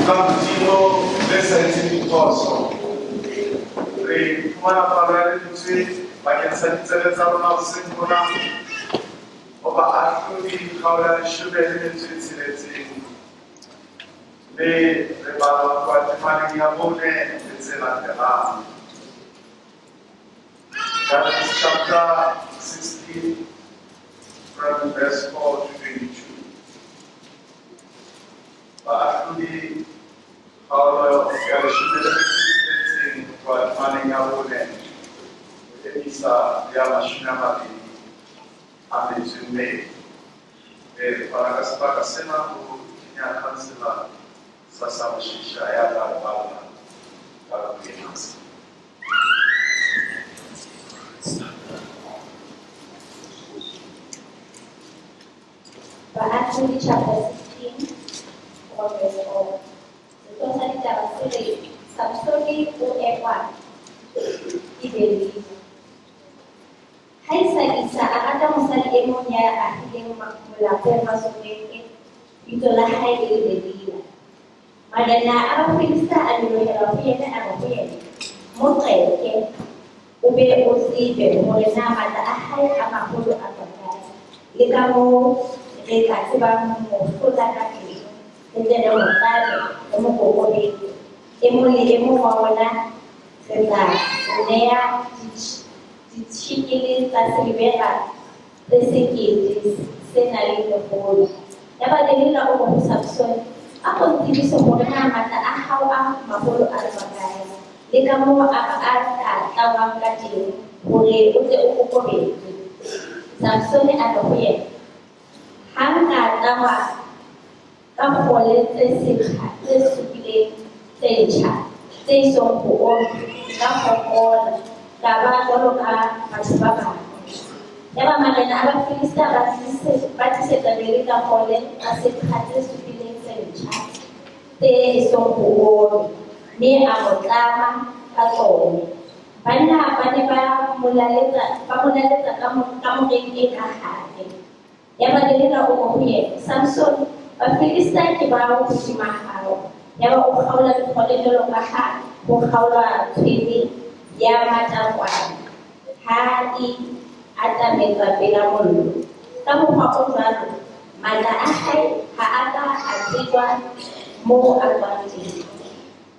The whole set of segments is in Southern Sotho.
La Modimo le sa etseng diphoso. Re fumana palo ya lentswe bakeng sa ditsebe tsa rona hoseng hona ho Baahlodi kgaolo ya leshome le metso e tsheletseng. Mme re bala ho tloha temaneng ya bone le tse latelang. Judges chapter 16 from verse 4 to 22. Baahlodi kgaolo ya leshome le metso e tsheletseng ho tloha temaneng ya bone ho emisa ya mashome a mabedi a metso e mmedi. Re fana ka sebaka sena ho senior councillor Sasa Moshisha ya tla re balla ka ena. Baahlodi chapter 16 from verse 4. Sehlooho sa ditaba se re Samsone o ekwa ke Delila. Haesale a rata mosadi e mong ya ahileng molapong wa Soreke, bitso la hae e le Delila. Marena a Bafilista a nyolohela ho yena, a re ho yena, Mo qeke, o be o tsebe hore na matla a hae a maholo a tswa kae, le kamoo re ka tsebang ho mo hlola kateng, re tle re mo tlabe, re mo kokobetse. E mong le e mong wa rona re tla o nea ditshekele tsa silevera tse sekete se nang le lekgolo. Yaba Delila o re ho Samsone, Ako ntsebise hore na matla a hao a maholo a tswa kae, le kamoo a ka tlangwang kateng, hore o tle o kokobetswe. Samsone a re ho yena, Ha nka tlangwa ka kgole tse seqha tse supileng tse ntjha, tse esong ho ome, nka fokola, ka ba jwaloka batho ba bang. Yaba marena a Bafilista ba tlisetsa Delila kgole tsa seqha tse supileng tse ntjha, tse esong ho ome, mme a mo tlama ka tsone. Banna ba ne ba mo laletsa kamoreng e ka hare. Yaba Delila o re ho yena, Samsone, Bafilista ke bao hodima hao. Yaba o kgaola dikgole jwalo ka ha ho kgaolwa tshwene ya matakwane ha e atametswa pela mollo. Ka mokgwa o jwalo, matla a hae ha a ka a tsejwa moo a tswang teng.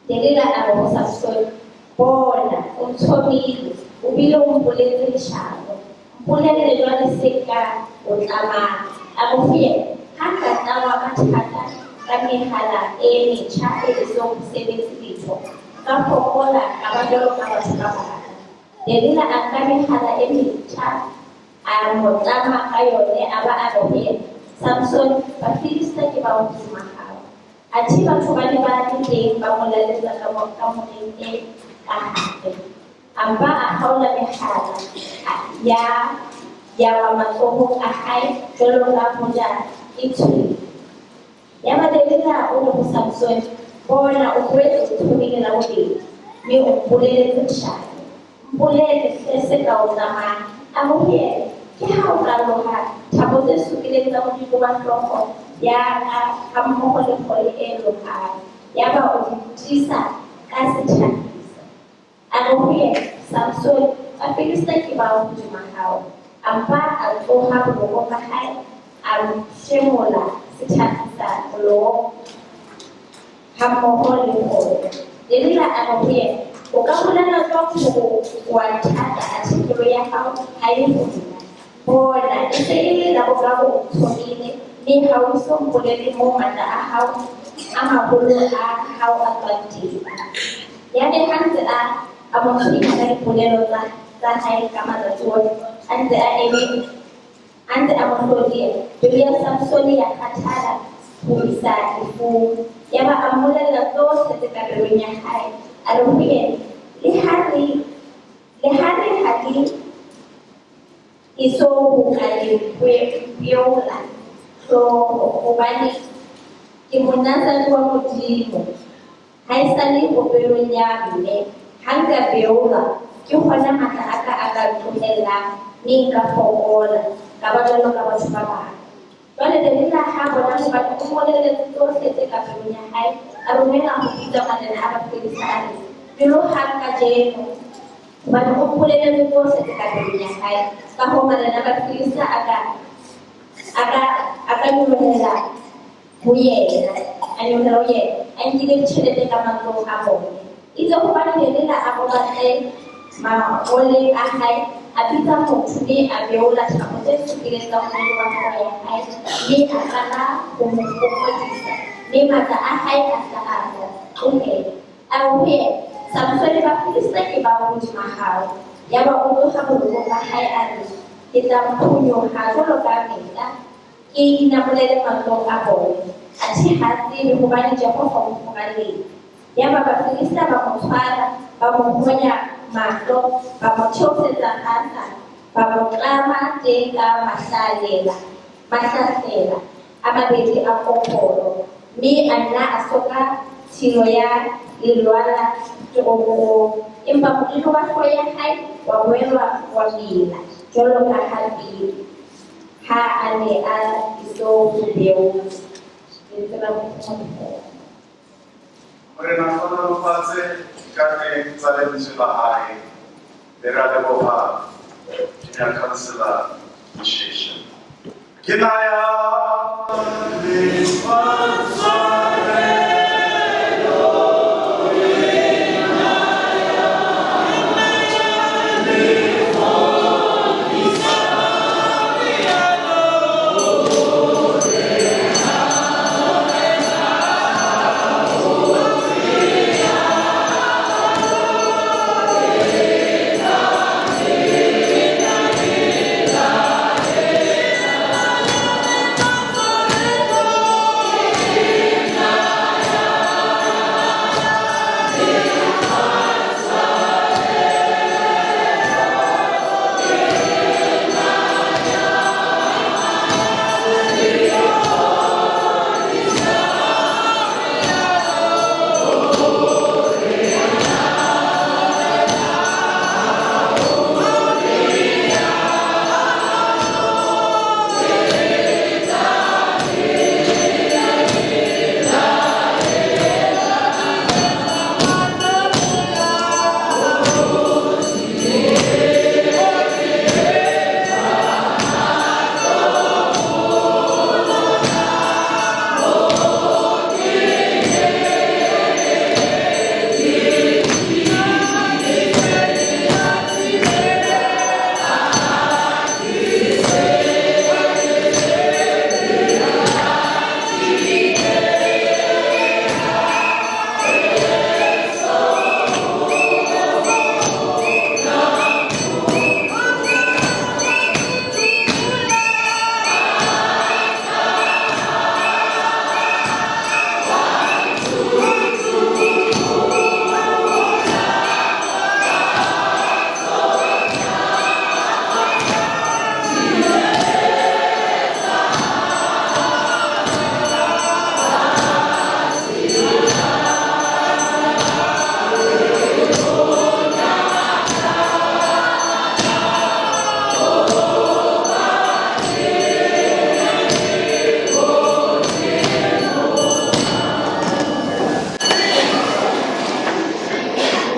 Delila a re ho Samsone, Bona, o ntshomile, o bile o mpoletse leshano. Mpolelle jwale se ka o tlamang. A re ho yena, Ha nka tlangwa ka thata ka mehala e metjha e esong ho sebetse letho, nka fokola, ka ba jwalo ka batho ba bang. Delila a nka mehala e metjha, a mo tlama ka yone, a ba a re ho yena, Samsone, Bafilista ke bao hodima hao. Athe batho ba ne ba le teng ba mo laletsa kamoreng e ka hare. A mpa a kgaola mehala ya wa matsohong a hae jwalo ka hoja ke tshwene. Yaba Delila o re ho Samsone, Bona, o boetse o tshomile la bobedi, mme o mpoleletse leshano. Mpolelle hle se ka o tlamang. A re ho yena, Ke ha o ka loha thapo tse supileng tsa modiko wa hlooho ya ka hammoho le kgole e lohang, yaba o di tiisa ka sethakgisa. A re ho yena, Samsone, Bafilista ke bao hodima hao. A mpa a tsoha borokong ba hae, a pshemola sethakgisa molomong hammoho le kgole. Delila a re ho yena, O ka bolela jwang hore o a nthata, athe pelo ya hao ha e ho nna? Bona, e se e le la boraro o ntshomile, mme ha o eso mpolelle moo matla a hao a maholo a hao a tswang teng. Yare ha ntse a mo tshwenya ka dipolelo tsa hae ka matsatsi wohle, a ntse a eme, a ntse a mo hlodiya, pelo ya Samsone ya kgathala ho isa lefung. Yaba a mmolella tsohle tse ka pelong ya hae. A re ho yena, Leha re ha ke eso ho ka le beola hlooho, hobane ke Monazari wa Modimo haesale popelong ya mme. Ha nka beolwa, ke hona matla a ka a ka ntlohellang, mme nka fokola, ka ba jwalo ka batho ba bang. Jwale Delila ha bona hobane o mmolelletse tsohle tse ka pelong ya hae, a romela ho bitsa marena a Bafilista, a re, Nyolohang kajeno, hobane o mpolelletse tsohle tse ka pelong ya hae. Ka hoo marena a Bafilista a ka nyolohela ho yena, a nyolohela ho yena, a nkile ditjhelete ka matsohong a bone. Itse hobane Delila a robatle mangoleng a hae, a bitsa motho mme a beola thapo tse supileng tsa moriri wa hlooho ya hae, mme a qala ho mo fokodisa, mme matla a hae a hla a mo tlohela. A re ho yena, Samsone, Bafilista ke bao hodima hao. Yaba o tloha bolokong ba hae, a re, Ke tla phonyoha jwalo ka mehla, ke inamolele matsohong a bone. Athe ha tsebe hobane Jehova o mo furaletse. Yaba Bafilista ba mo tshwara, ba mo honya mahlo, ba mo theosetsa Gaza, ba mo tlama teng ka mahlahlela a mabedi a koporo, mme a nna a soka tshilo ya lelwala teronkong. Empa moriri wa hlooho ya hae wa boela wa mela jwalo ka ha pele, ha a ne a eso ho beolwe. Lentswe la Modimo. Morena hlohonolofatse dikateng tsa lentswe la hae. Le ra leboha Junior Councillor Mashesha. Ke naya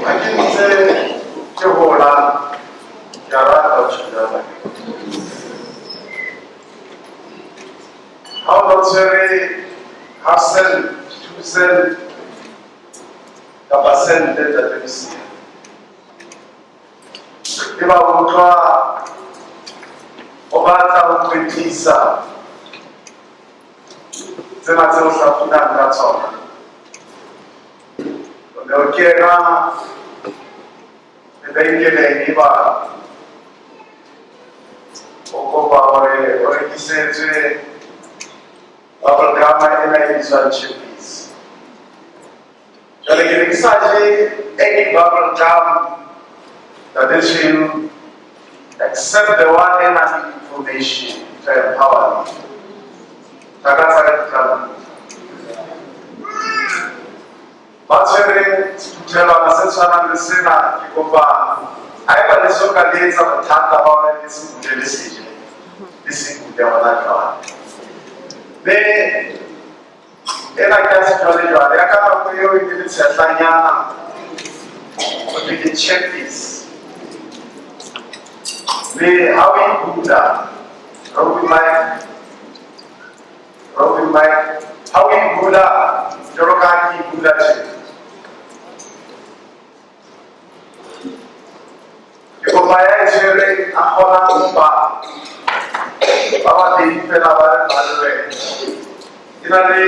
Ha ke ntse ke hola, ke a rata ho tjhela. Ha o no tshwere half cent, 2 cent kapa sente, ntate Mosia, e ba utlwa o batla ho kwetlisa tsena tse o hlafunang ka tsona, o ne o kena lebenkeleng, e ba o kopa hore o rekisetswe bubblegum ena e bitswang Chippies. Jwale ke ne ke sa je any bubble gum, Ntate Tshweu, except the one e nang le information to empower me. Thaka tsa ka di tla ba tshwereng sephuthelwana se tshwanang le sena. Ke kopa haeba le so ka le etsa bothata ba hore le se bule, le se je, le se bule hona jwale. Mme ena ke ya sejwalejwale ya ka nako eo e le tshehlanyana ho thwe ke checklist. Mme ha o e bula, Robbie Mike, Robbie Mike, ha o e bula jwalo ka ha ke e bula tje. Ke kopa ya e tshwereng a kgona ho bala. Ba babedi fela ba re ba le wena. Ke na le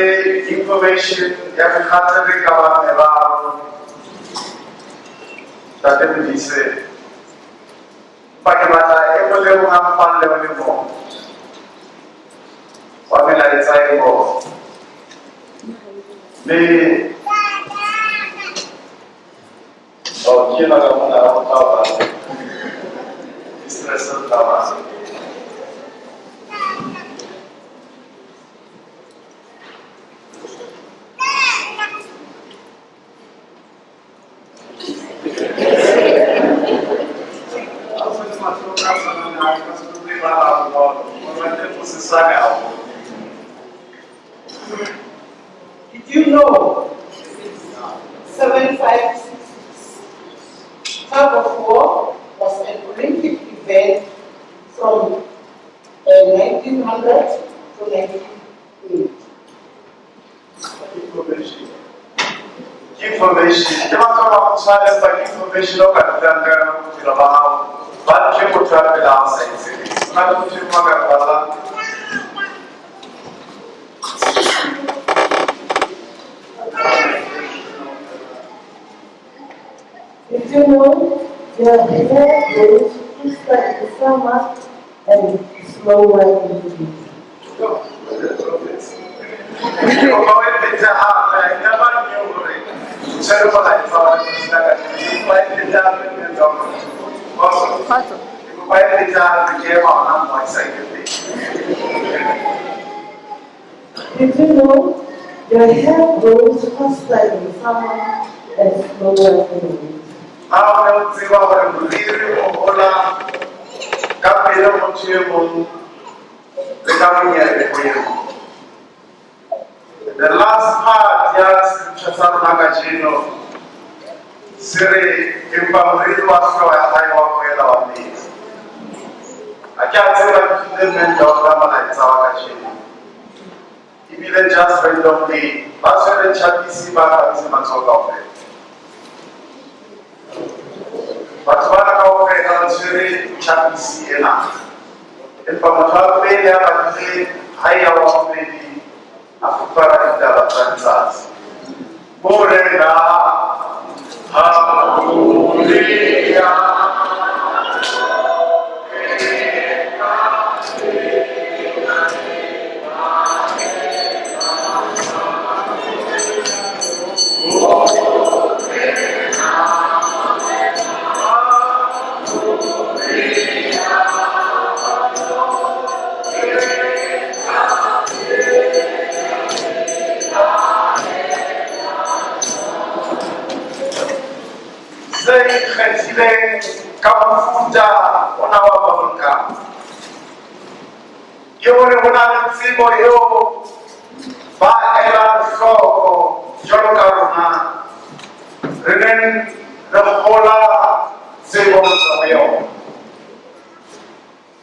information ya mekgatlo e ka bang meraro. Ntate Modise. Empa ke batla e mong le mong a mpalle o le mong wa melaetsa e mong. Mme Oh, ke ena ka mona o tla ba. Stress o tla ba. Did you know 7566 tug of war was an Olympic event from 1900 to 1908? Information. Information. Ke batho ba kgutshwane empa ke information o ka dulang ka yona bophelo ba hao. Ba ntho e motho a phelang a sa e tsebe. Ho na le motho e mong a ka re ballang? Did you know your hair grows faster in summer and slower in winter? Kopa o e phete hape. I never knew hore o tshwere molaetsa wa letsatsi la kajeno. Ke kopa e phete hape mme o tla utlwa. Kgotso. Ke kopa e phete hape ke ema hona moo ha ke sa e phethe. Did you know your hair grows faster in summer and slower in winter? Ha o ne o tseba hore moriri o hola ka pele ho motho e mong le ka monyebe ho e mong. The last part ya scripture sa rona kajeno se re empa moriri wa hlooho ya hae wa boela wa mela. Ha ke a tseba ke file mme Ndoda molaetsa wa kajeno. Ebile just randomly ba tshwere tjhapisi ba hlabise matsoho kaofela. Batho bana kaofela ba tshwere tjhapisi ena. Empa motho wa pele a badile ha ya wa bobedi a fupara ditaba tsa letsatsi. Morena ha o le se ikgethileng ka mofuta ona wa bubblegum ke hore ho na le tsebo eo ba elang hloko jwalo ka rona re neng re hola tsebo ho tswa ho yona.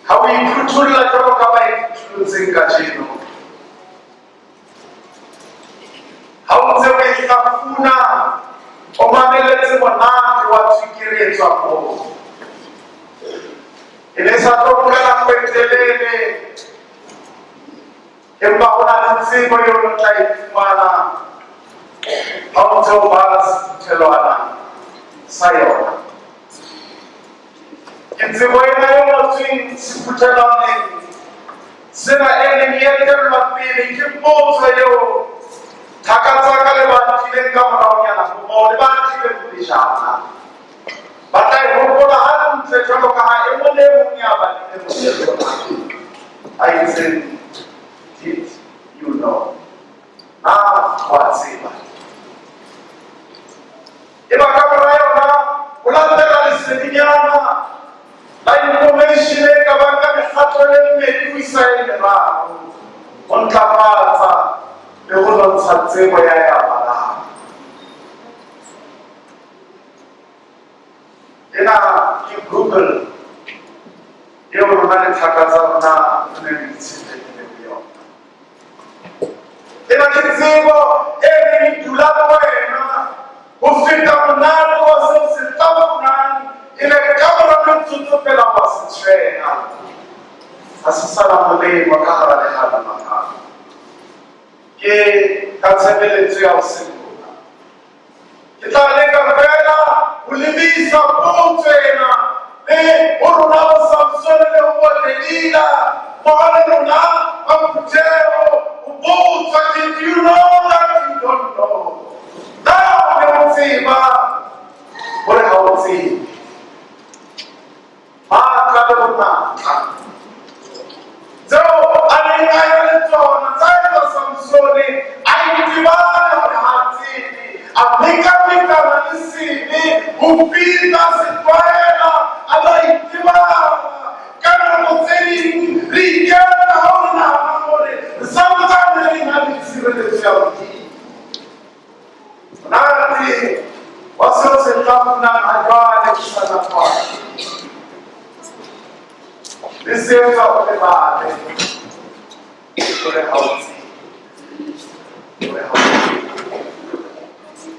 Ha o iphuthulla jwalo ka ba iphuthulotseng kajeno, ha o ntse o e hlafuna, o mameletse monate wa tswekere e tswang moo. E ne sa tlo nka nako e telele, empa ho na le tsebo eo o tla e fumana ha o ntse o bala sephuthelwana sa yona. Ke tsebo ena e ngotsweng sephuthelwaneng sena e neng e etellwa pele ke potso eo thaka tsa ka le ba tlileng ka moraonyana ho moo le ba tlileng pejana. Ba tla e hopola hantle jwalo ka ha e mong le e mong ya badileng mosebetsi ona a itse, did you know? Na wa tseba? Eba ka mora yona ho latela lesedinyana la information e ka bang ka mekgatlo e mmedi ho isa e meraro ho ntlafatsa tsebo ya ya balang. Ena ke Google eo rona le thaka tsa rona re neng re itshetlehile ho yona. Ena ke tsebo e neng e dula le wena ho feta monate wa seo se hlafunang e le ka mora metsotso fela wa se tshwela. Ha se sa na molemo ka hara lehano la hao. Ke ka tshebeletso ya ho senola. Ke tla leka feela ho lebisa potso ena le ho rona bo Samsone le ho bo Delila, mmoho le rona ba phutheho, ho botsa, Did you know that you don't know? Na o ne o tseba hore ha o tsebe? Matla le bonatla tseo a neng a ena le tsona tsa etsa Samsone a itebale hore ha a tsebe. A mekamekana le sebe ho fihla a se tlwaela, a ba itebala. Ka nako tse ding re iketla ha re nahana hore re santsane re na le tshireletso ya Modimo. Monate wa seo se hlafunang ha jwale ke sa nakwana. Le se etsa o lebale hore ha o tsebe. Hore ha o tsebe.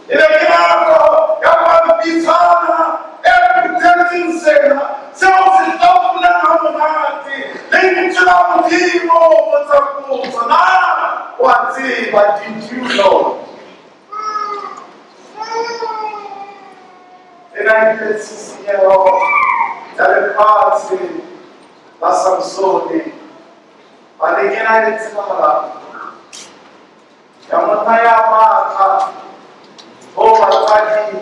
E be ke nako ya pampitshana e phuthetseng sena seo se hlafunang ha monate. Lentswe la Modimo botsa potso, na wa tseba? Did you know? Ena e bile tshisinyeho ya lefatshe la Samsone. Paleng ena e tsebahalang ya monna ya matla ho batswadi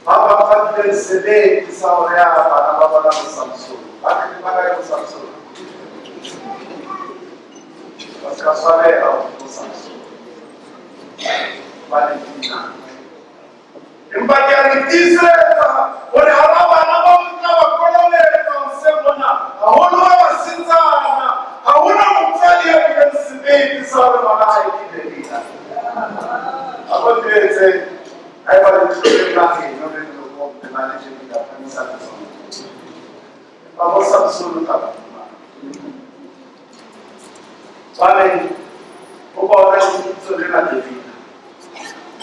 ba ba fadileng sebete sa ho rea bana ba bona bo Samsone. Ba ne ba kae bo Samsone? Ba se ka swabela ho bo Samsone. Ba ne ke Empa ke a le tiisetsa hore hara bana bao ke tla ba kolobetsa hoseng hona, haholo ba basetsana, ha ho na motswadi ya bileng sebete sa hore ngwana hae ke Delila. A ko ntjwetse, haeba letloleng la heno le lelokong le na le Delila, phamisa letsoho. Empa bo Samsone o tla ba fumana. Jwale, ho bona lebitso lena Delila,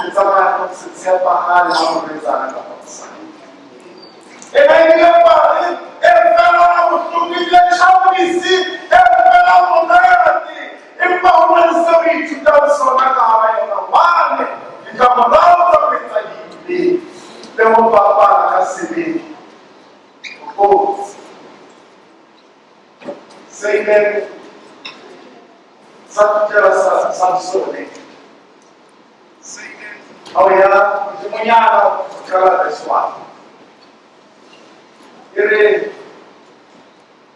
le tsamaya ho se tshepahale ha morwetsana kapa mosadi. Ena e bile pale e felang bohloko, ebile tjhapisi e felang monate. Empa ho na le seo re ithutang sona ka hara yona, hobane ditlamorao tsa ho etsa dibe le ho bapala ka sebe ho kotsi. Se ileng sa kgutlela sa Samsone ha o ya hodimonyana ho qala verse 1. E re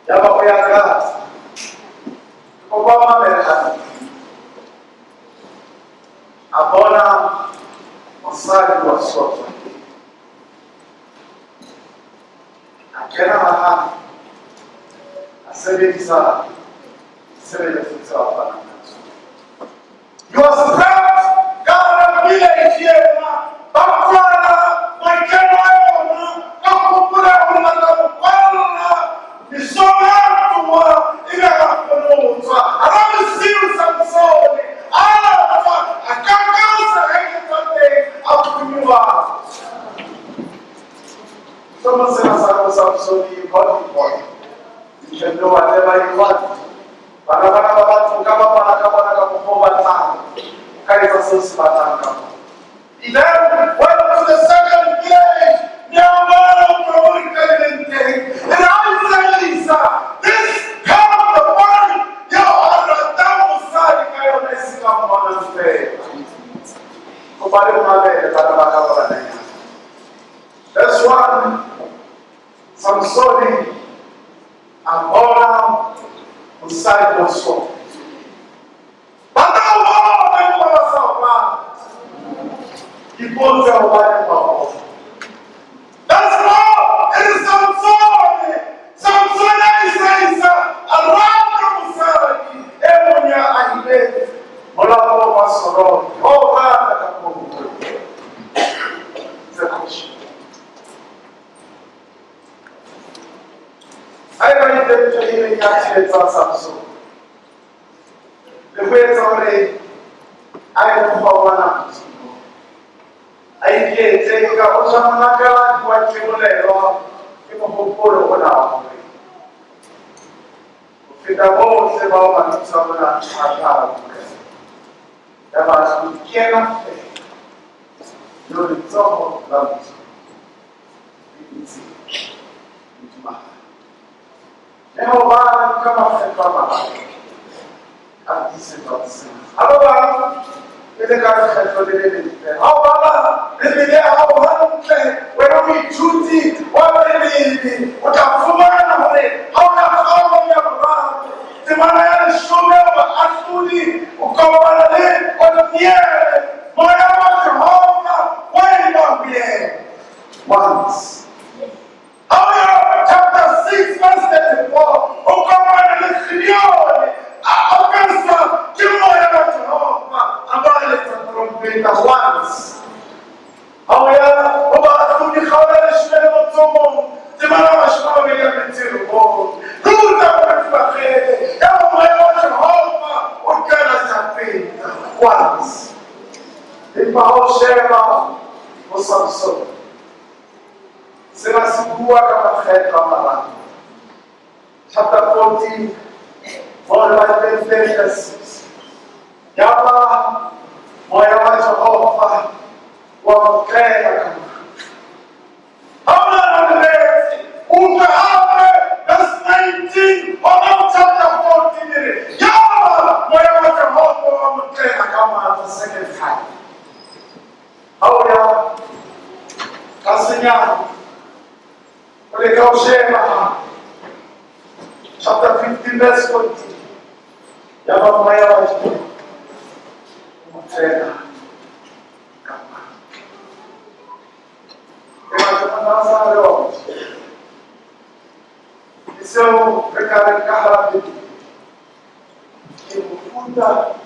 yaba o ya Gaza. Kopa o mamele hantle. A bona mosadi wa sotswa. A kena ha hae, a sebedisa ditshebeletso tseo a fanang ka tsona. He was trapped ka hara village ena, ba kwala makeno a yona ka kgopolo ya hore ba tla mo kwalla mesong a tsoa ebe ha kgone ho tswa. Hara bosiu Samsone a tswa, a kakasa heke tsa teng, a phunyoha. Mohlomong sena sa ho Samsone, you got it boy. You can do whatever you want. Bana bana ba batho ka bapala ka bona ka mokgwa o batlang. O ka etsa seo se batlang ka bona. He then went to the second village. Mme a bona ho tloha mo diqeleng teng. And ha itshehisa, this come the point eo a ratang mosadi ka yona e seng a mmonang feela. Kopa le mamele bana ba ka ba bananyana. Verse 1, Samsone a bona mosadi wa sona. Ba tla o bona empa ba sa o rate. Ipotse hobaneng ba bona. Verse 4, e re Samsone, Samsone a isa a rata mosadi e mong ya ahileng molapong wa Sorone. ka thetsa Samsone le ho etsa hore a ye mokgwa wa ngwana Modimo, a iketse ka o ja monakaladi wa kebolelwa ke mohopolo ona wa hore ho feta bohle bao mabitso a bona a tla buka ya baahlodi ke yena feela yo letsoho la Modimo le dutseng hodima hae. Le ho bala ka makgetlo a mararo a tiisetswang sena. Ha ba bang e le ka lekgetlo le le leng feela. Ha o bala Bibele ya hao hantle, wena moithuti wa Bibele, o tla fumana hore ha o ya kgaolong ya boraro, temana ya leshome wa Baahlodi, o kopana le Otniele, moya wa Jehova wa eba ho yena. Once. Ha o ya chapter 6 verse 34, o kopana le Gideone a apeswa ke moya wa Jehova, a ba letsa trompeta once. Ha o ya ho Baahlodi kgaolo ya leshome le motso o mong, temana ya mashome a mabedi a metso e robong, ruta morefagele ya ba moya wa Jehova o tlela Jafeta once. Empa ha o sheba ho Samsone, Sena se bua ka makgetlo a mararo. Chapter 14, mo re badileng teng verse 6. Yaba moya wa Jehova wa mo tlela ka matla. Ha o nahana lebetse, utlwa hape verse 19 hona ho chapter 14 e re, yaba moya wa Jehova wa mo tlela ka matla second time. Ha o ya tlasenyana o leka ho sheba chapter 15 verse 14 ya ba moya wa Jehova o mo tlela ka matla. E batla sa le wa Modimo. Ke seo re ka reng ka hara Bibele ke mofuta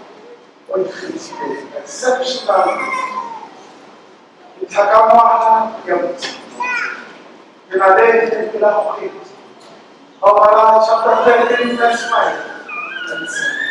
o ikgethileng, exceptional, ke thakangwaha ya Modimo. Ke na le lepe la kgwedi. Ha o bala chapter 13 verse 5 and 7.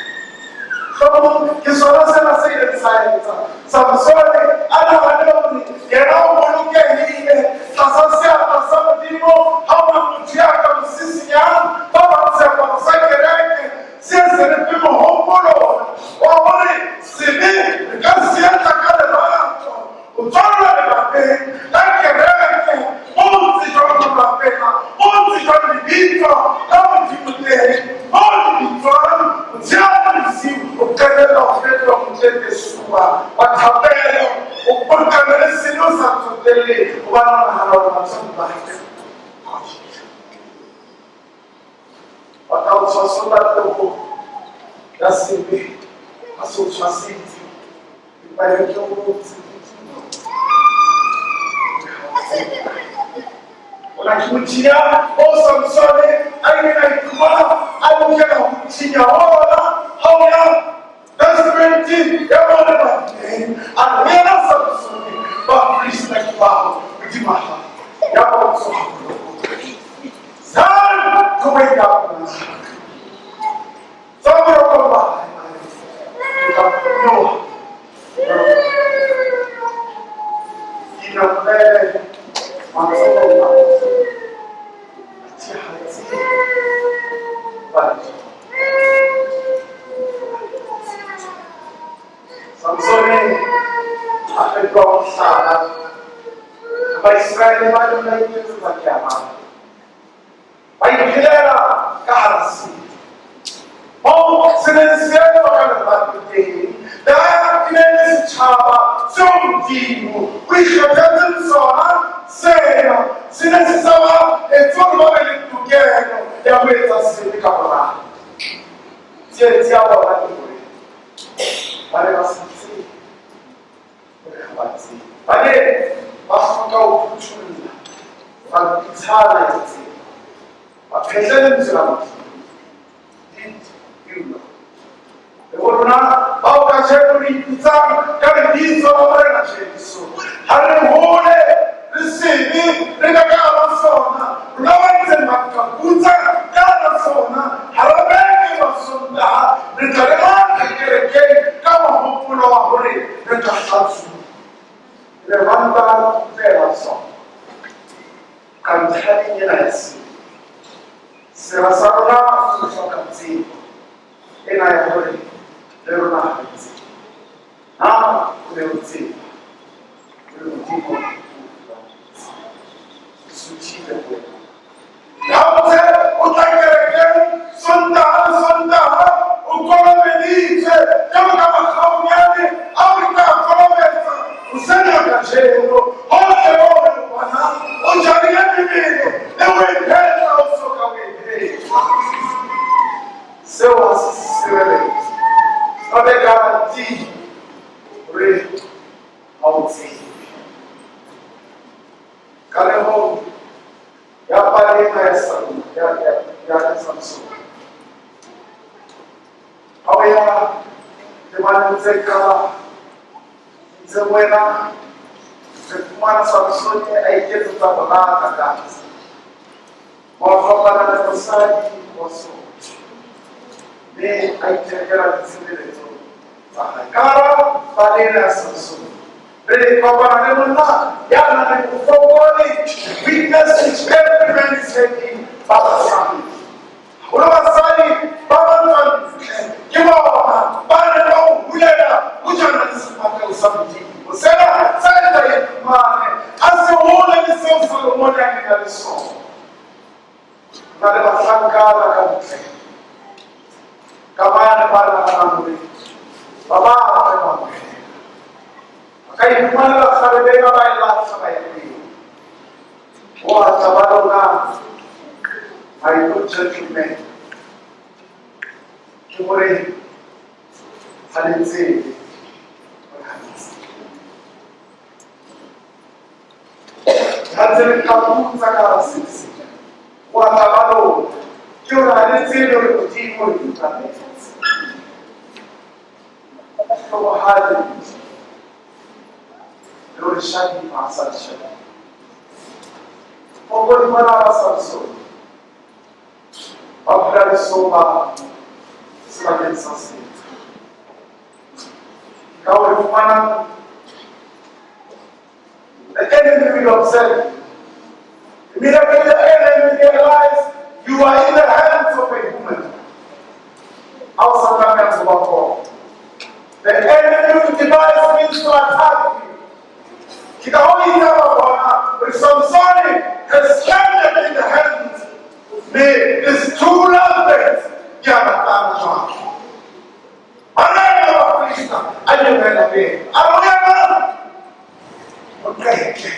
Hlomong ke sona sena se ileng sa etsa Samsone a nahane hore yena o bolokehile tlasa seatla sa Modimo, ha ho na motho ya ka mo sisinyang. Ba bang seaparo sa kereke se se re fe mohopolo ona wa hore sebe re ka se etsa ka lerato. Ho tswallwa lelapeng la kereke mo o tsejwang ho rapela, mo o tsejwang lebitso la Modimo teng, mo le bitswang motshehare le bosiu, o qetella o fetoha motlekesua wa thapelo, o potana le sebe o sa tsotelle hobane o nahana hore batswadi ba ka ba hodile. Ba ka o tshwasolla teko ya sebe ba se o tshwasitse. Empa e re ke o botse, Ona ke mothinya o Samsone a ileng a iphumana a lokela ho thinya ona ha o ya verse 20 ya mone badileng a re yena Samsone baprista ke bao hodima hao ya ba o tsoha boloko. Time to wake up now. Tsa boroko ba hae, ke tla phonyoha. Inamele matsohong a athe ha tsebe hobane Samsone a fetoha mohlala. Baiseraele ba neng ba iketsetsa keamane ba iphelela ka hara sebe. Moo se neng se etswa ka lerato teng, le ha e ne e le setjhaba seo Modimo o ikgethetseng sona, sena se ne se sa ba etse hore ba be le tokelo ya ho etsa sebe ka boraro. Tsietsi ya bona ke hore ba ne ba sa tsebe hore ha ba tsebe. Ba ne ba hloka ho phuthulla pampitshana ya tsebo, ba phetle lentswe la Modimo. Did you know? Le ho rona bao kajeno re ipitsang ka lebitso la Morena Jesu, ha re hole re sebe re ka ka hara sona, rona ba ntseng ba qaputsa ka hara sona, ha Ebe ba ntano kgutlela sona ka ntlhaneng ena ya sebe. Sera sa rona se hloka tsebo ena ya hore le rona ha re tsebe. Na o ne o tseba hore Modimo o suthile ho wena? Ha o ntse o tla kerekeng Sontaha le Sontaha, o kolobeditswe jwalo ka makgabunyane ao re tla kolobetsa hoseng ha kajeno. Hohle moo re bonang, o jarile mebele le ho e phetla o soka o e phetla. Seo ha se sireletso. Not a guarantee hore ha o tsebe. Kalehong ya pale ena ya ya Samson. Ha o ya temaneng tse qalang, itse wena re fumana Samsone a iketsetsa bolata Gaza. Wa kopana le mosadi wa Sotho mme a ithekela ditshebeletso tsa hae. Ka hara pale ena ya Samsone, re kopana le monna ya nang le bofokoli, weakness which every man is having, ba basadi. Hore basadi ba matswantle ke bona ba neng ba o hulela hojana le sefahleho sa Modimo. Sena sa etsa iphumane a se hole le seo Salomone a neng a le sona. Na le bahlankana ka ntle ka mane ba nahanang hore ba batle ba morena. Ba ka iphumanela kgarebe ena ba e lahla ba e pele. Boatla ba lona, my good gentlemen, ke hore ha le tsebe hore ha le tsebe. Ha ntse re qaputsa ka hara sebe sena, boatla ba lona ke hore ha le tsebe hore Modimo o le utlwametse. Hlokohale le hore shadima a sa le shadima. Bokgoni bona ba Samsone ba phula lesoba sebakeng sa setha. Ka hore fumanang the enemy will observe. Immediately the enemy realize you are in the hands of a woman. Ha o sa tlameha ho ba khona. The enemy will devise means to attack you. Ke ka hoo ile ba bona hore Samsone has landed in the hands me these two lovebirds ke a batlang jwang. Marena wa Bafilista a nyolohela pele. A re ho yena, O qete.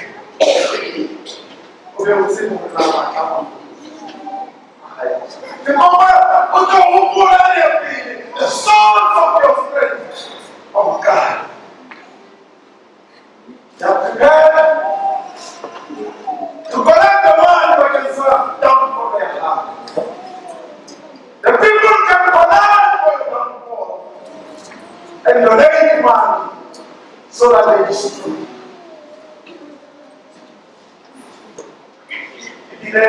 O be o tsebe hore na matla a Modimo a hae. Ke kopa o tlo hopola le pele the source of your strength of God. Ya prepare to collect the money bakeng sa downfall ya hao. The people can collect for your downfall and donate money so that they destroy you. Ebile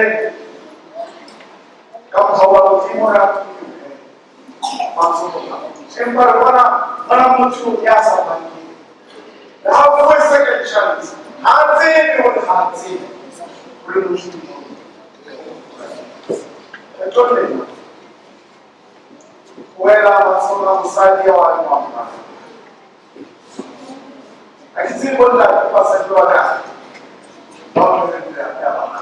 ka mokgwa wa Modimo re a matsoho a empa re bona bona motho ya sa bakeng le ha o fuwe second chance ha a tsebe hore ha a tsebe hore Modimo kgetlo lena wela matsoho a mosadi ya wa le wa mmala. Ha ke tsebe bontate basadi ba bakae ba ya bana.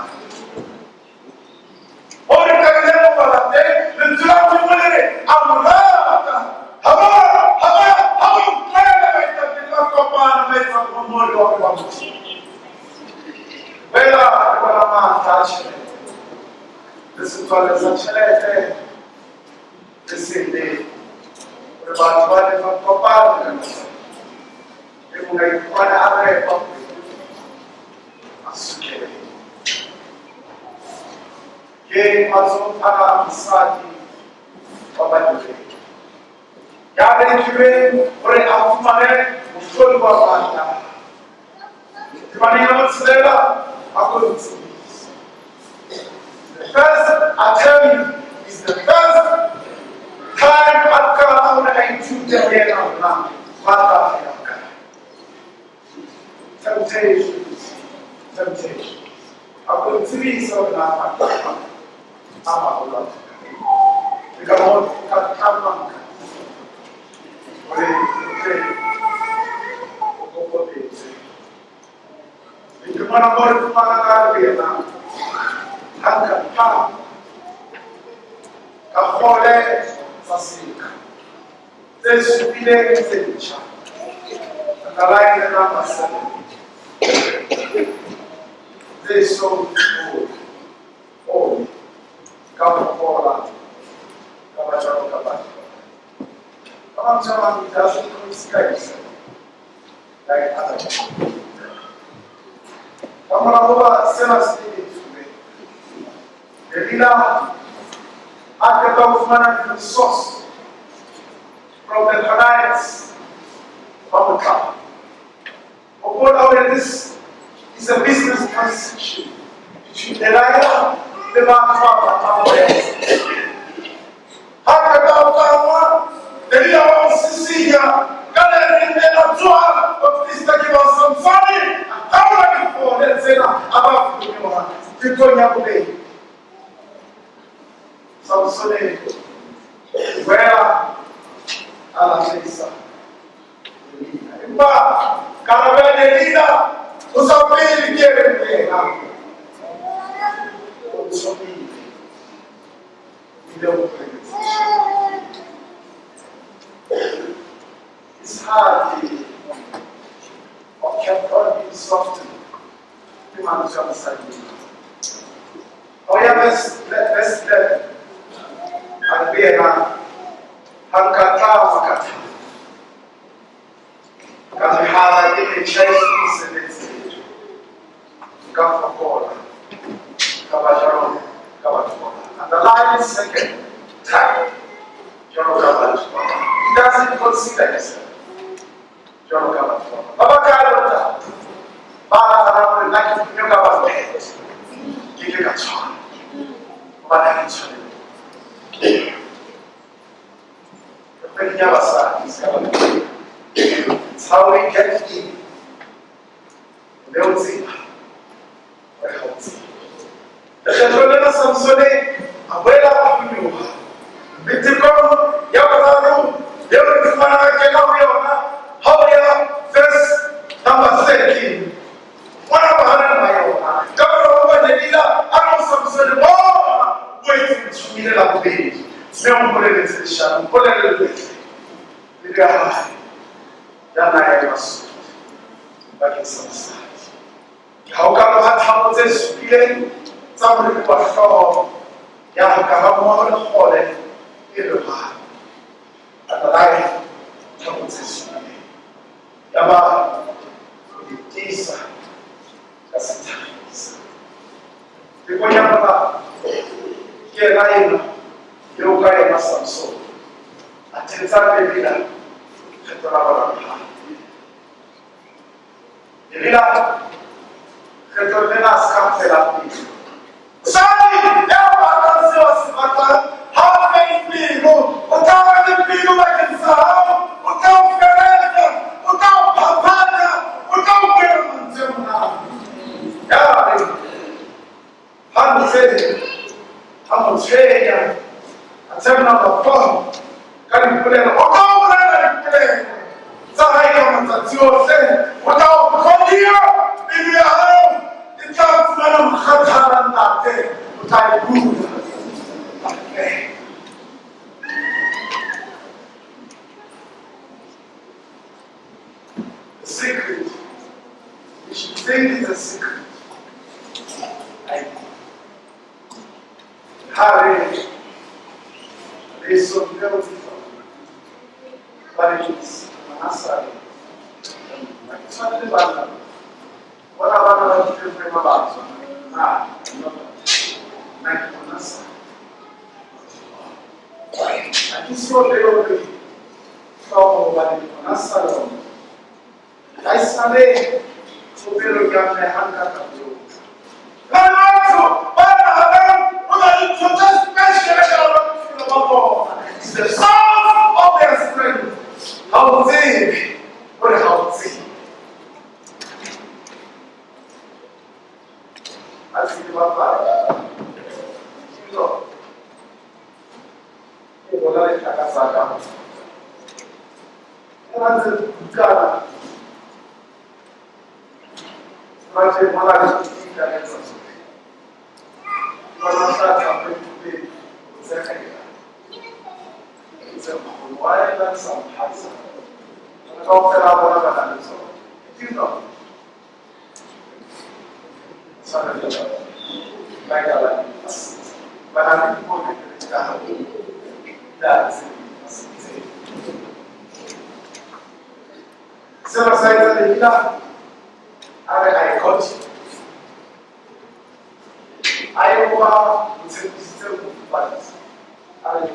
O re qadile mo bala teng lentswe la Modimo le re a mo rata. Ha ba ha ba ha o utlwela baetapele ba kopana ba etsa momori wa wa Modimo. Fela re bona matla a tjhelete. Le setswalle sa tjhelete le sele hore batho ba ne ba kopane ka mehla. E mong a iphumane a repa a sukele. Ke matsohong ana a mosadi wa badiredi ya rekilweng hore a fumane mohlodi wa matla. Temaneng ya botshelela a ko ntsebise. The first attempt is the first time a qala hore a ithute ho yena hore na matla a ya kae. Temptations, temptations. A ko ntsebise hore na mathata a maholo a le ka mo ka tlangwang hore o tle o kokobetse. Le ke mona mo re fumana ka re yena ha nka thamo ka kgole tsa seka tse supileng tse ntjha. Underline the number 7. Tse song o ka fokola ka ba jwalo ka batho. Ka mantswe a mang, he doesn't consider himself like other people. Ka mora hoba sena se etsuwe, Delila a qeta ho fumana di-resource from the clients ba motlamo. Hopola hore this is a business transaction between Delilah le batho ba batlang ho etsa. Ha qeta ho tlangwa, Delila wa mo sisinya ka le reng le la tsoha, Bafilista ke ba Samsone, a kgaola dikgole tsena a ba phonyoha tekong ya bobedi. Samsone boela a lahlehisa Delila. Empa karabo ya Delila ho sa pele ke e reng ho yena, o ntshomile ebile o mpolelletse. His heart kept on being softened. Ke mantswe a mosadi eo. Ha o ya verse 11, a re ho yena, ha nka tlangwa ka thabo, ka mehala e metjha e sebetseng, nka fokola, ka ba jwalo ka batho ba bang. Underline the second time, jwalo ka batho ba bang. He doesn't consider himself jwalo ka batho ba bang. Ba bakae bontate ba nahanang hore nna ke phonyo ka ba phethe, ke ke ka tshwana, hobane ha ke tshwane le bona. Re kgweding ya basadi, se ka ba It's how we get in. Mme o tseba hore ha o tsebe. Lekgetlo lena Samsone a boela a phonyoha. Mme tekong ya boraro eo re fumanang a kena ho yona, ha o ya verse number 13, mona bohareng ba yona, ka mora hoba Delila a re ho Samsone, bona, o etse ntshomile la bobedi, mme o mpoleletse leshano, mpolelle pelo ya hae ya na ya eba soto bakeng sa mosadi. Ha o ka loha thamo tse supileng tsa moriri wa hlooho ya ka ha mmoho le kgole e lohang. Underline thamo tse supileng. Yaba o di tiisa ka sethakgisa. Tekong ya boraro ke yena ena eo ka yena Samsone a thetsang Delila kgetlo la boraro hape. Delila kgetlong lena a se ka fela pelo. Mosadi ya batlang seo a se batlang ha a fele pelo, o tla ba le pelo bakeng sa hao, o tla o feletsa, o tla o phaphatha, o tla o buela mantswe a monate. Yare ha ntse a mo tshwenya, a turn number 4 ka dipolelo, o tla o bolela dipolelo tsa hae ka matsatsi ohle, o tla o tlodiya, pelo ya hao e tla fumana mokgathala, ntate, o tla e bula. Amen. The secret, you should think it's a secret. Ha re re so dule ho fihlwa ba le Manasare, ha ke tshwane le banna bona bana ba kile ho ema batho na nna ke Monasare, ha ke so beolwe hlooho hobane ke Monasare wa motho. Haesale popelong ya mme ha nka ka beolwa. Batho ba nahanang ho na le ntho tse special ka hara bophelo ba bona. It's the source of their strength. Ha o tsebe hore ha o tsebe. se bapala. Dilo. Ke bona letlhaka sa ka. Ke ba ntse bukana. Ba tse bona le ka etsa se. Ba sa tsa pele tsena. Tse why la sa phatsa. Kaofela bona ba na le tsona. Dilo. Sana le ba ka ba ba na le dipono ka ha sena sa etsa Delila a re I got you. A ye kwa o tshepisitse ho fupatsa. A re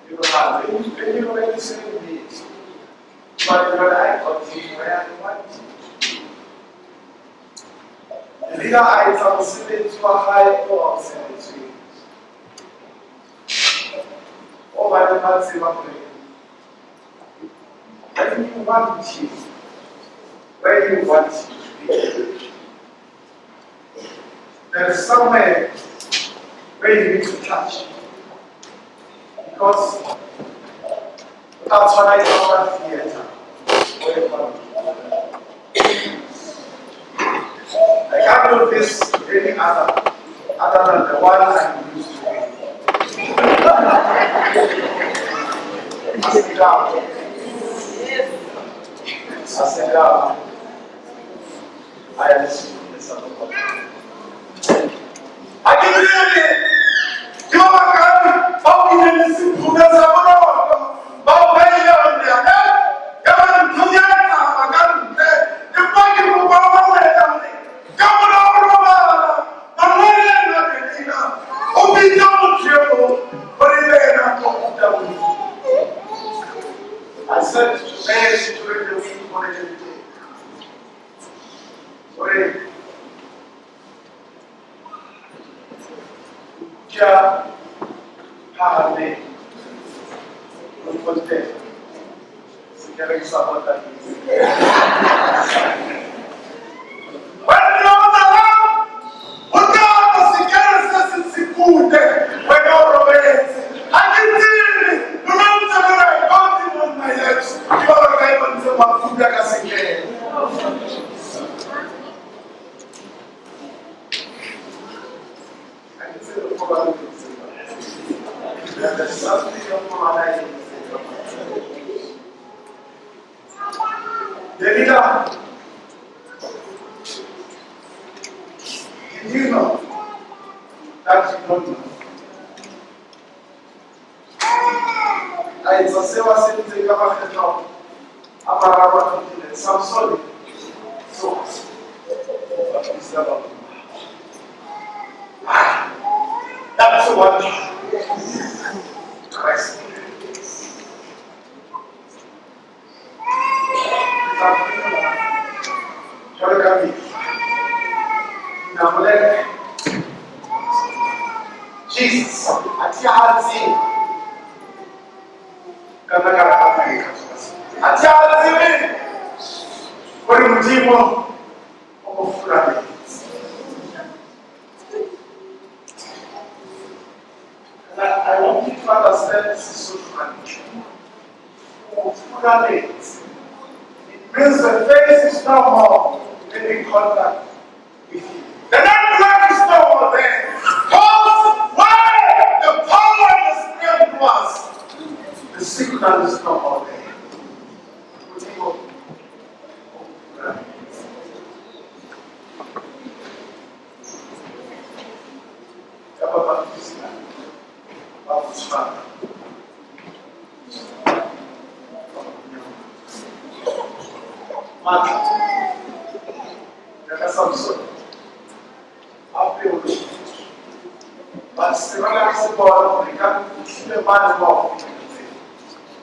you know how they you know se le but you know I got you where I want you. Delila a etsa mosebetsi wa hae o a o sebetseng. O ba le ba tseba hore when you want him, where you want him to be, there is somewhere where you need to touch. Because that's what I call a theater. I can't do this any other than the one I'm used to. I sit down. I sit down. I am I can really do a I said to Mary during the week on a day. Sorry. Ja Pahane. Lokote. Sekere sa bota. When no the o sekere se se sikute when o robetse. I can tell you, no matter what I got him on my lips. Ke ba ka e bontse ba kuda ka sekere. Delila, did you know that you don't know? A etsa seo a se entseng ka makgetlo a mararo a fetileng. Samsone, so that's what Christ is. Jesus, ati gore Modimo o mo furaletse. And I want you to understand Sesotho hantle. O furaletse. It means the face is no more in contact with you. The network is no more there. Because where the power and the strength was, the signal is no more there.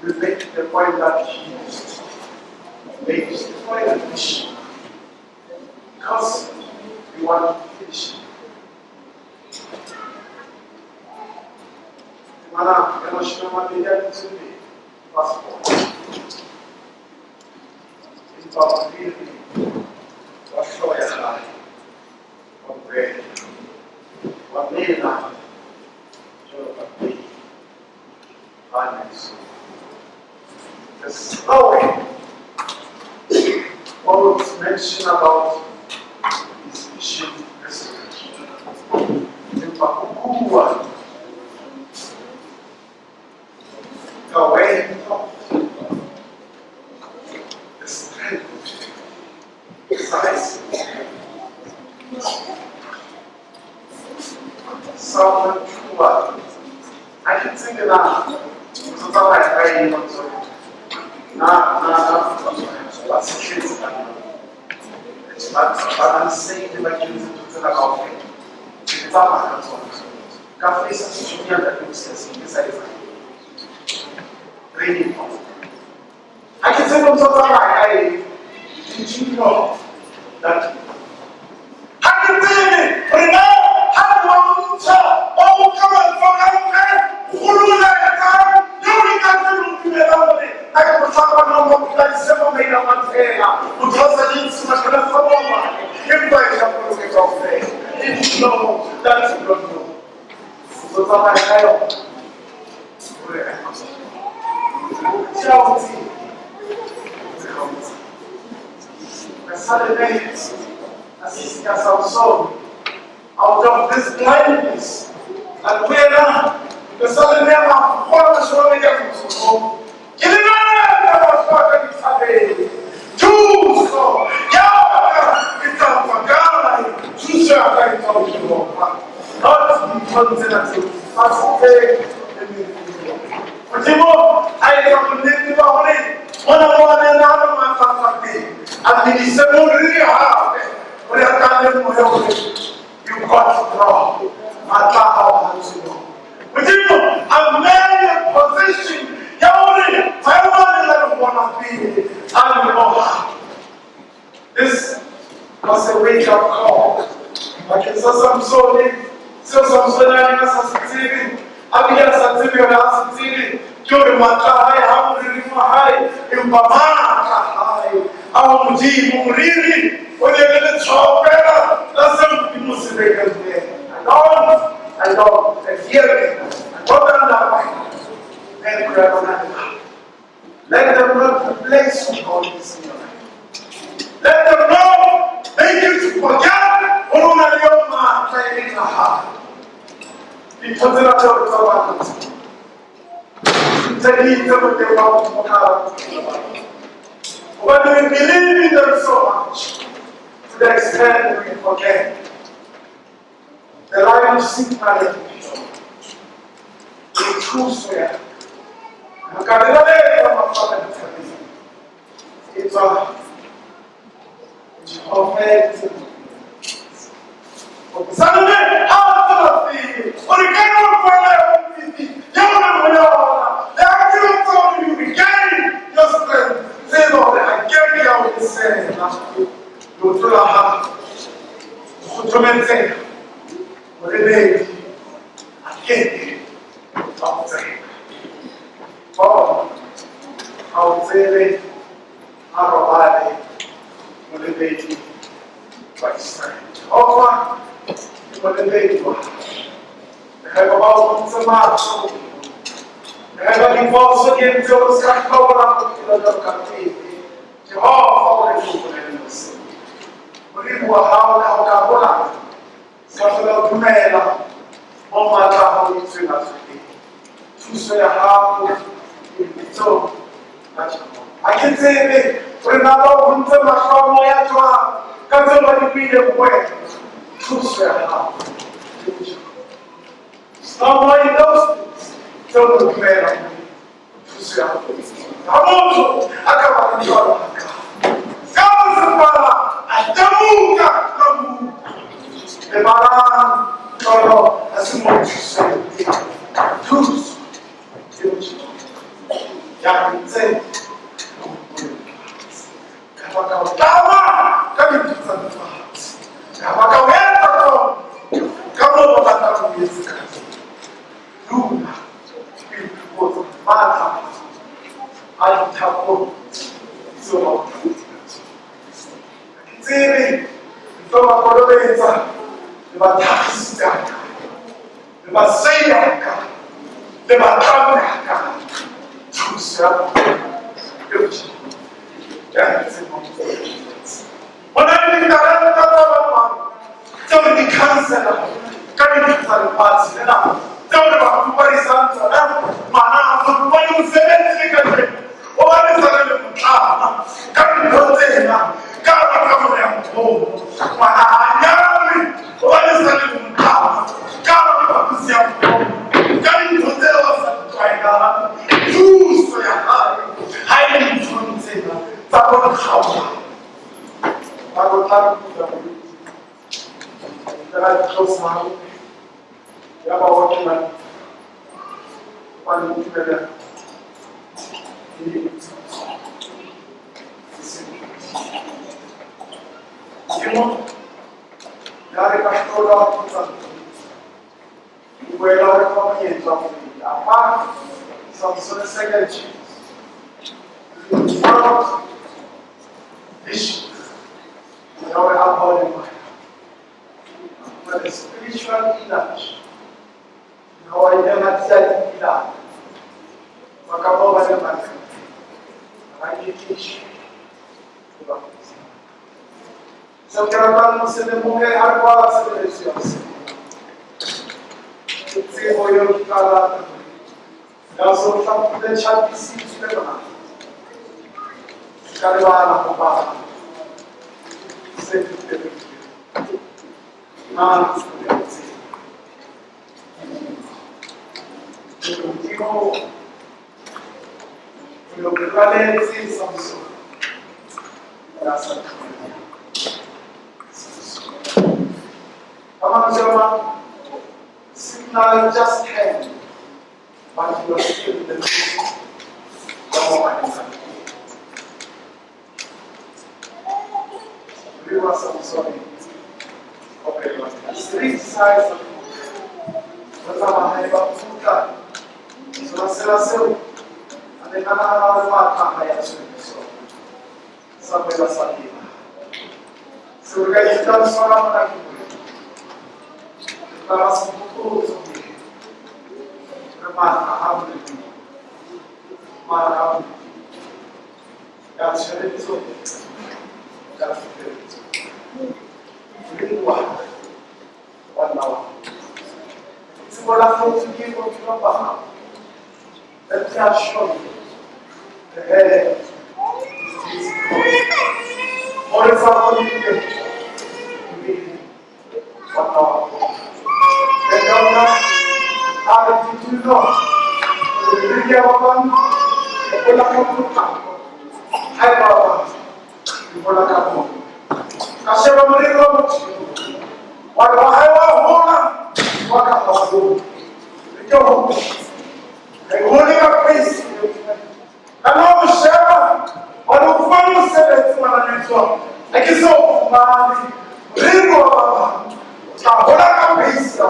We make the point that he used. They destroy the mission because we want to finish it. Mana emotional material to be passport. In Papa Really, what show ya high on bread. Is vision restoration. Empa o bua ka way of the strength, size. Someone true. I can sing it now. So tsamaya ka eng motho? Na na na ba se tletse ka nna. Ba ba nseile ba kentse ntho tsena kaofela. Ke tsamaya ka tsona. Ka face sethunya ka ke se se ke sa etsa. Training off. Ha ke tsebe ntho tsamaya ka eng. Did you know that Ha ke tsebe hore na ha o bontsha o ka matsoho a nka kgolola etsang eo e ka tse mo dumelang hore ha ke mohlapa na mo phela disemo maina mathela motho a sa itse mathela sa bomane empa e hlapoloke kaofela. Did you know that you don't know? O tsamaya ka yona. Hore Tjao Samson out of this blindness. And where the sudden name of Thuso ya ka e tla tswa kae? Thuso ya ka e tswa ho Jehova. Not dintho tsena tseo fatshe le meriri. Modimo a etsa bonnete ba hore mona mo a neng a le matla teng, a medise moriri hape hore a tla lemohe hore you got it wrong. Matla a hao ha tswe mo. Modimo a mmeya position ya hore maemo a neng a le ho ona pele a lemoha. This was a wake-up call. Bakeng sa Samsone, seo Samsone a neng a sa se tsebe, a bile a sa tsebe hore a se tsebe, ke hore matla a hae ha moriring wa hae, empa matla a hae a ho Modimo, moriri o ne le letshwao fela la seo Modimo se beileng ho yena. I don't, I hear me. I don't undermine. And let them not replace who God is in your life. Let them not make you to forget hore o na le eo matla e leng a hae. Dintho tsena tseo re tsamayang ka tsona. Ntse di itse boteng ba Modimo ka hara bophelo ba rona. Hobane we believe in them so much to the extent we forget. The line of signal ya bophelo. Le thuso ya ka. Nka belaetsa mafaka dithabeng. E tswa Jehova e Salome ha a tswela pele o re ka nako ena ya bofifi eo o leng ho yona le ha ke o tseba hore you regain your strength, tseba hore a ke ke ya o lesela leoto la hao kgothometseha molebedi a ke ke a o tseba bona ha o tsebe a robale molebedi wa Israele. Jehova ke molebedi wa hao. Le haeba ba o ntse mahlo, le haeba diphoso di entse hore o ska hlola bophelo jwalo ka pele, Jehova o re hlokomele seo. Modimo wa hao le ha o ka hola, se ka hlola o dumela mo matla a hao itsweng a tswe teng. Thuso ya hao e lebitsong la Jehova. Ha ke tsebe hore na ba o ntse mahlo a moya jwang ka tseo ba di buileng ho wena. Thuso ya hao e ho Jehova. It's not more in those things tseo re dumela hore thuso ya hao. Ha motho a ka ba le jwalo ha ka sefala a temoka ka buka. Lebalang toro ha se mo thuso e teng. Thuso e ho Jehova. Ya ntse ka baka o tlama ka dintho tsa lefatshe. Ka baka o etsa tsona ka moo ba batlang ho etse ka teng. Dula o ipotsa matla a dithapong tseo ba o tlametseng ka tsona. Ha ke tsebe ntho ba kolobetsa le ba thakgisitse hakae, le ba seile hakae, le ba tlamme hakae. Thuso ya bona e ho Jehova. Ya ntse mo. Ho na le ditalenta tsa Ngwana ha nyalwe hobane sa le motala. Ka phaposi ya ka dintho tseo a sa di tlwaelang. Thuso ya hae ha e le dinthong tsena tsa bo kgaoha. Ba tlo tla kuta bolwetse. Fela di tlosa ya ba wa ke mang hobane o dumela ke Modimo ya re ka hlola ho tlotsa o boela o re fa monyetla wa bobedi. Apart Samson second chance. World vision ya hore a bone moya. But the spiritual energy na wa ile matsia di pila. Ba ka bao ba le matla. Ba iketlishe. Seo ke ratang ho se lemohe ha re kwala tshebeletso ya bosiu. Ke tsebo eo ke tla rata ya se o hlapile tjhapisitswe mona. Se ka lebala ho bala se fetile. Na le tsebo. Modimo o lo raletse Samson. Ya sa tlohela. Ka mantswe a mang, signal just came, but you are still in the middle. Ya mo ba Moriri wa Samson okay, three sides of ba tsamaya ba kgutla sona sela seo a ne a nahana hore matla ha ya tshwere sona sa boela sa lema. Seo re ka ithutang sona mona ke hore re tla ba sehopotso re matla a Modimo, matla a Modimo ya tshireletso ya tshireletso. Moriri wa wa nna wa tsebo la hlotse ke bophelo ba hao. Let me assure you, the hair is More tsa go le wa nna wa Le ka nna a re ditulo moriri ya ba bang e gola ka potlako ha e ba bang e gola ka bonako. Ka sheba moriri wa motho wa re wa hae wa hola wa ka ha hole. Ke ho ha e hole ka pace. Ka no mo sheba wa re o fumane mosebetsi ngwana letso ha ke so o fumane moriri wa ba bang o tla hola ka pace ya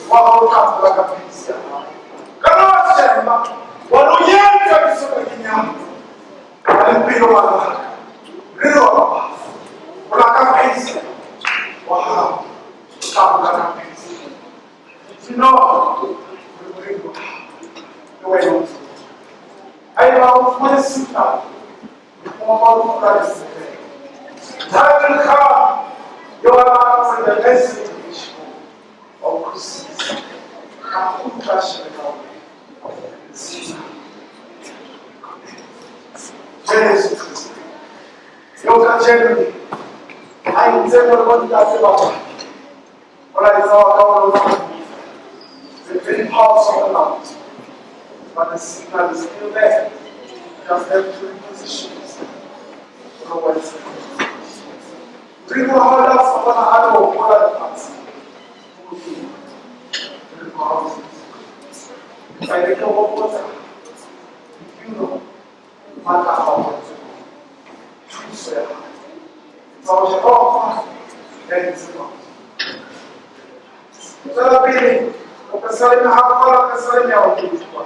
wa hao o tla hola ka pace ya hao. Ka no wa sheba wa re o etsa ke so ka ke nyala wa le pelo wa ka moriri wa ba bang hola ka pace wa hao o tla hola ka pace. Did you know hore moriri wa hao le wena o ntse haeba o fumane signal o ba o utlwa lesebe. Time will come, you are not the message wa utlwisisa. Ka kgutla shebe ka hore signal. Jesu Kristo. Eo kajeno a itse hore bo ntate ba bona. Molaetsa wa ka o lona the three parts of the mountain. But the signal is still there. Just have to reposition yourself. For what is Moriri wa hao le ha o sa bonahale ho hola lefatsheng. Moriri wa hao o Ka ile ke hopotsa, you know, matla a hao a thuso ya hao. Tsa ho Jehova ya itseng. Tswela pele o pesaleme ha kwala pesaleme ya ho utlwa.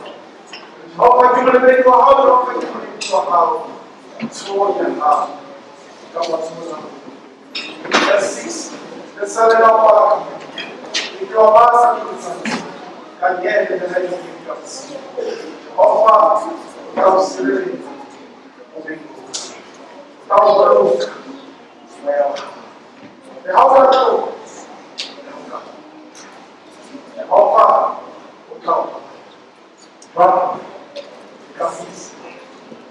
Jehova ke molebedi wa hao, Jehova ke molebedi wa hao. Tshoho ya hao ka wa tshola. Verse 6. Pesaleme ya kwala ke wa ba sa ke letsatsi ka nyele le ha e le ka bosiu. Jehova o tla o sireletsa o be o tla o boloka moya wa hao. Le ha o ka tloha